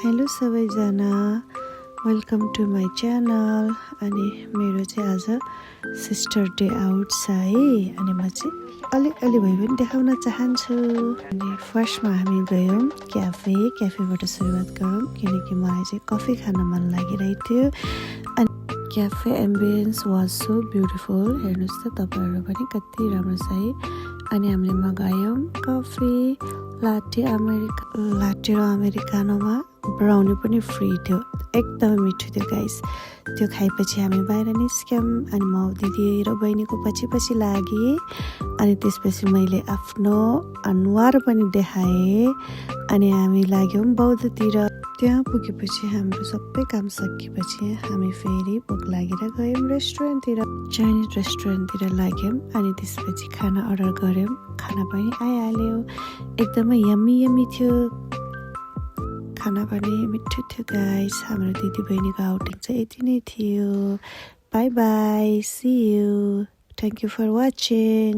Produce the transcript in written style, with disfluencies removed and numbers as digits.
Hello सबैजना, welcome to my channel. अनि मेरो चाहिँ आज सिस्टर डे आउट छ है। अनि म चाहिँ अलि भए पनि देखाउन चाहन्छु। अनि फर्स्टमा हामी गयौँ क्याफेबाट सुरुवात गरौँ किनकि मलाई चाहिँ कफी खान मन लागिरहेको थियो। अनि cafe ambience was so beautiful. हेर्नुहोस् त तपाईँहरू पनि कति राम्रो छ है। अनि हामीले मगायौँ कफी लाटे र अमेरिकानोमा ब्राउनी पनि फ्री थियो। एकदमै मिठो थियो गाइस। त्यो खाएपछि हामी बाहिर निस्क्यौँ। अनि म दिदी र बहिनीको पछि लागेँ। अनि त्यसपछि मैले आफ्नो अनुहार पनि देखाएँ। अनि हामी लाग्यौँ बौद्धतिर। त्यहाँ पुगेपछि हाम्रो सबै काम सकिएपछि हामी फेरि भोक लागेर गयौँ रेस्टुरेन्टतिर, चाइनिज रेस्टुरेन्टतिर लाग्यौँ। अनि त्यसपछि खाना अर्डर गऱ्यौँ। खाना पनि आइहाल्यो। एकदमै यम्मी थियो। खाना पनि मिठो थियो गाइस। हाम्रो दिदी बहिनीको आउटिङ चाहिँ यति नै थियो। Bye bye, see you, thank you for watching.